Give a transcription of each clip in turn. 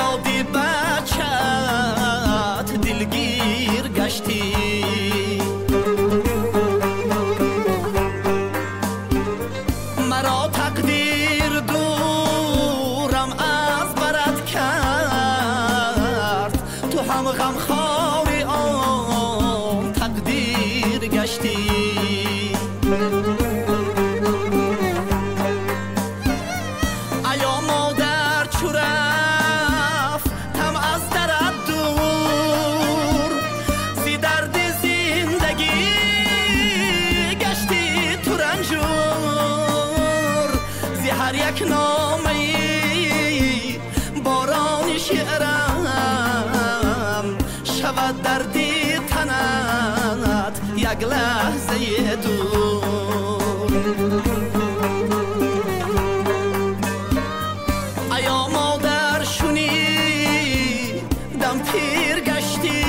Ёди бачат дилгир гаштӣ. Маро тақдир дурам аз барат кард, ту ҳам ғамхори он тақдир гаштӣ. Аё модар, чу рафтам аз дарат дур, зи дарди зиндагӣ гаштӣ ту ранҷур. Зи ҳар як номаи борони шеърам шавад дарди танат як лаҳзаи дур. Аё модар, шунидам пир гаштӣ,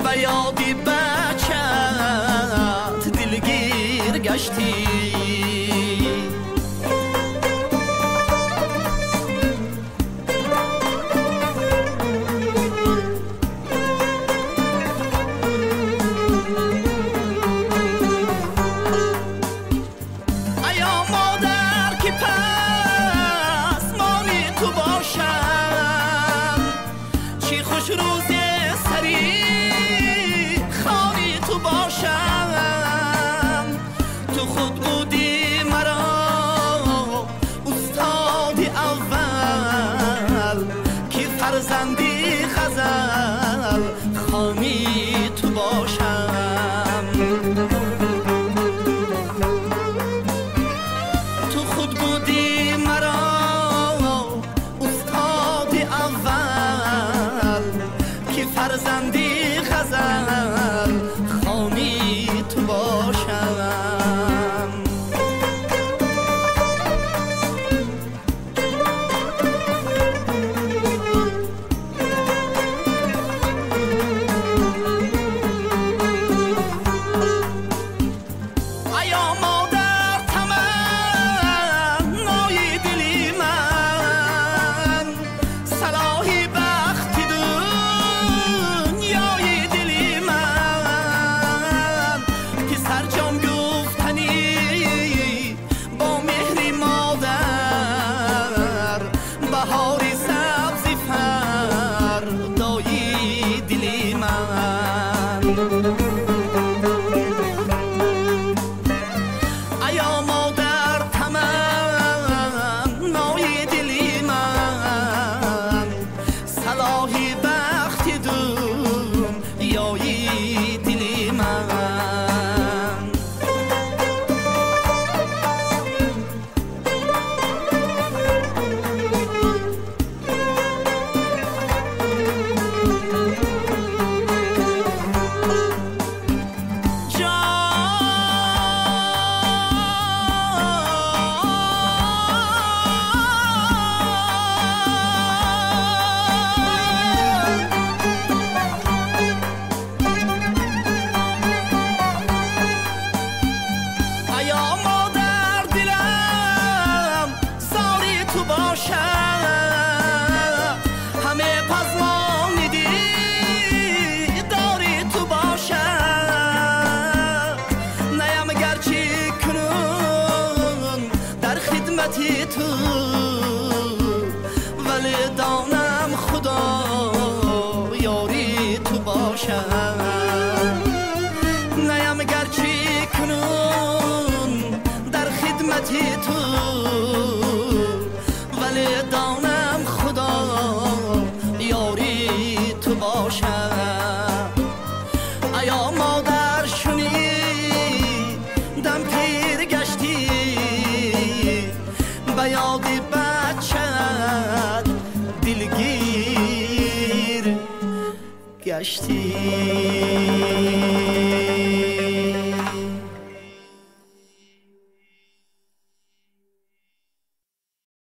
ба ёди бачат дилгир гаштӣ. Аё модар, ки пасмони ту бошам, чӣ хуш рӯзе сари хони ту бошам. Ту худ будӣ маро устоди аввал, ки фарзанди ғазал хони ту бошам. Ту худ будӣ маро устоди аввал, ки фарзанди ғазал хони ту бошам. Аё модар, таманнои дили ман, салоҳи бахти дунёи дили ман, писарҷон гуфтанӣ бо меҳри модар, баҳори сабзи фардои дили ман. Аё модар, таманнои дили ман, салоҳи бахти дунёи дили ман. Ҷон, аё модар, дилам зори ту бошад, ҳаме пазмони дидори ту бошад. Наям гарчи кунун дар хидмати ту, вале донам Худо ёри ту бошад. Наям гарчи кунун дар хидмати ту, вале донам Худо ёри ту бошад. Аё модар, шунидам пир гаштӣ, ба ёди бачат дилгир гаштӣ.